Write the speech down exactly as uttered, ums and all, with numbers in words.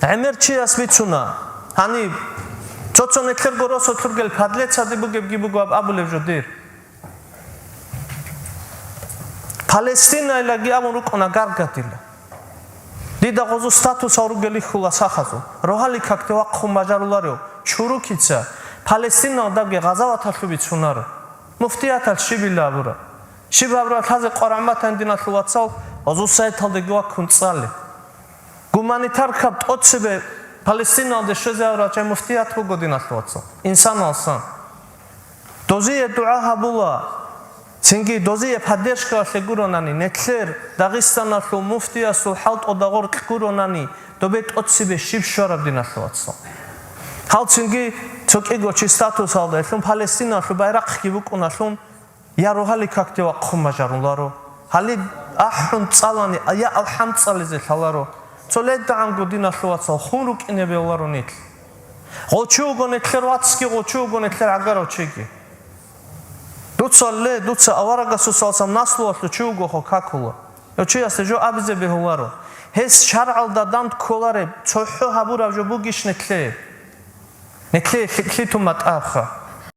ГӀемер чияс бицуна. Гьаниб цо-цо нилъерго росулъ ругел подлецаде бугебги буго аб-, абулеб жо дир. Палестинайлаги абун рукӀуна гаргадила. Дида гъозу статусал ругел рихьула сахазул. Рогьалил какде вахъун бажаруларев чурукица Палестиналдаги гъазаваталъуб бицунаро. Муфтиятал щибила абура. Щиб гьабурал лъазе къварагӀматан диналъул вацал гъозу сайталдаги ваккун цӀале. Гуманитаркаб тӀоцебе Палестиналде щвезе гьавурал чай муфтият буго диналъул вацал. Инсаналсан. Дозие дугӀа гьабула. Цинги дозие поддержкаялъе гуронани, нетлъер Дагъистаналъул муфтиясул хӀалтӀуда гъоркь гуронани, добе тӀоцебе щиб щвараб диналъул вацал. Гьал цинги цо кӀиго чи статусалда, гьелъун Палестиналъул байрахъги букӀуналъун, я рогьалил какде вахъун бажаруларо. Гьале ахӀун цӀалани, я алхӀам цӀализе лъаларо. Цо ледагӀанго диналъул вацал хун рукӀине бегьуларо нилъ. Гъо чи вуго нилъер вацги, гъо чи вуго нилъер гӀагарав чиги. Дуца ле, дуца аварагасусалсан наслуялъул чи вугохъо какула. Гьев чиясда жо абизе бегьуларо. Гьес шаргӀалда данде кколареб, цохӀо гьабураб жо бугищ нилъее? Нилъее лъикӀлъи тун батӀаха.